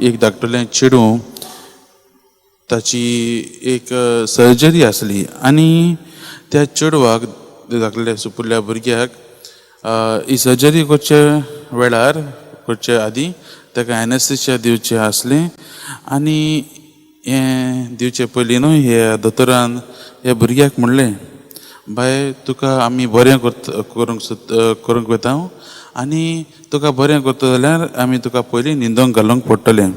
एक धाकटुलें चेडूं, ताची एक सर्जरी आसली आनी त्या चेडवाक, धाकल्या सुपुल्ल्या भुरग्याक, ही सर्जरी करचे वेळार, करचे आदीं ताका एनेस्थेशिया दिवचें आसलें. आनी हें दिवचे पयलीं न्हू, हे दोतोरान ह्या भुरग्याक म्हणलें, "बाय, तुका आमी बरें करता, करूंक सोद, करूंक वता आनी तुका बरें करता जाल्यार आमी तुका पयलीं न्हिदोंक घालूंक पडटलें."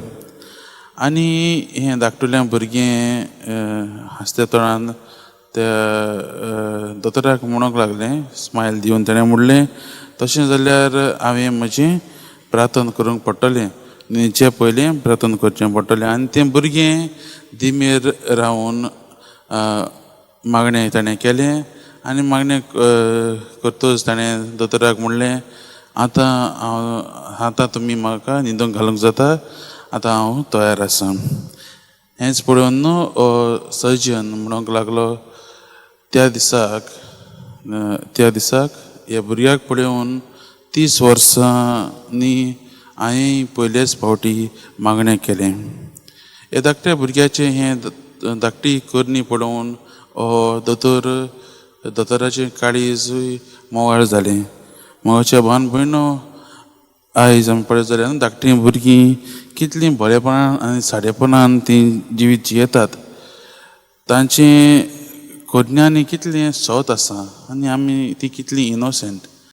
आनी हें धाकटुलें भुरगें हांसत्या तोंडान त्या दोतोराक म्हणूंक लागलें. स्मायल दिवन ताणें म्हणलें, "तशें जाल्यार हांवें म्हजें प्रार्थना करूंक पडटलें, न्हिदचे पयलीं प्रार्थना करचें पडटलें." आनी तें भुरगें दिमेर रावन मागणें ताणें केलें आनी मागणें करतच ताणें दोतोराक म्हणलें, "आतां हांव, आतां तुमी म्हाका न्हिदोंक घालूंक जाता, आतां हांव तयार आसा." हेंच पळोवन न्हू सर्जन म्हणूंक लागलो, त्या दिसाक ह्या भुरग्याक पळोवन 30 वर्सांनी हांवें पयलेच फावटी मागणें केलें. ह्या धाकट्या भुरग्याचें हें धाकटी करणी पळोवन हो दोतोर, दोतोराचें काळीजूय मोवाळ जालें. मोगाच्या भावान भयणो, आयज आमी पळयत जाल्यार धाकटीं भुरगीं कितलीं बरेपणान आनी सादेपणान तीं जिवीत जियेतात. तांचें करण्यांनी कितलें सत आसा आनी आमी ती कितलीं इनोसंट.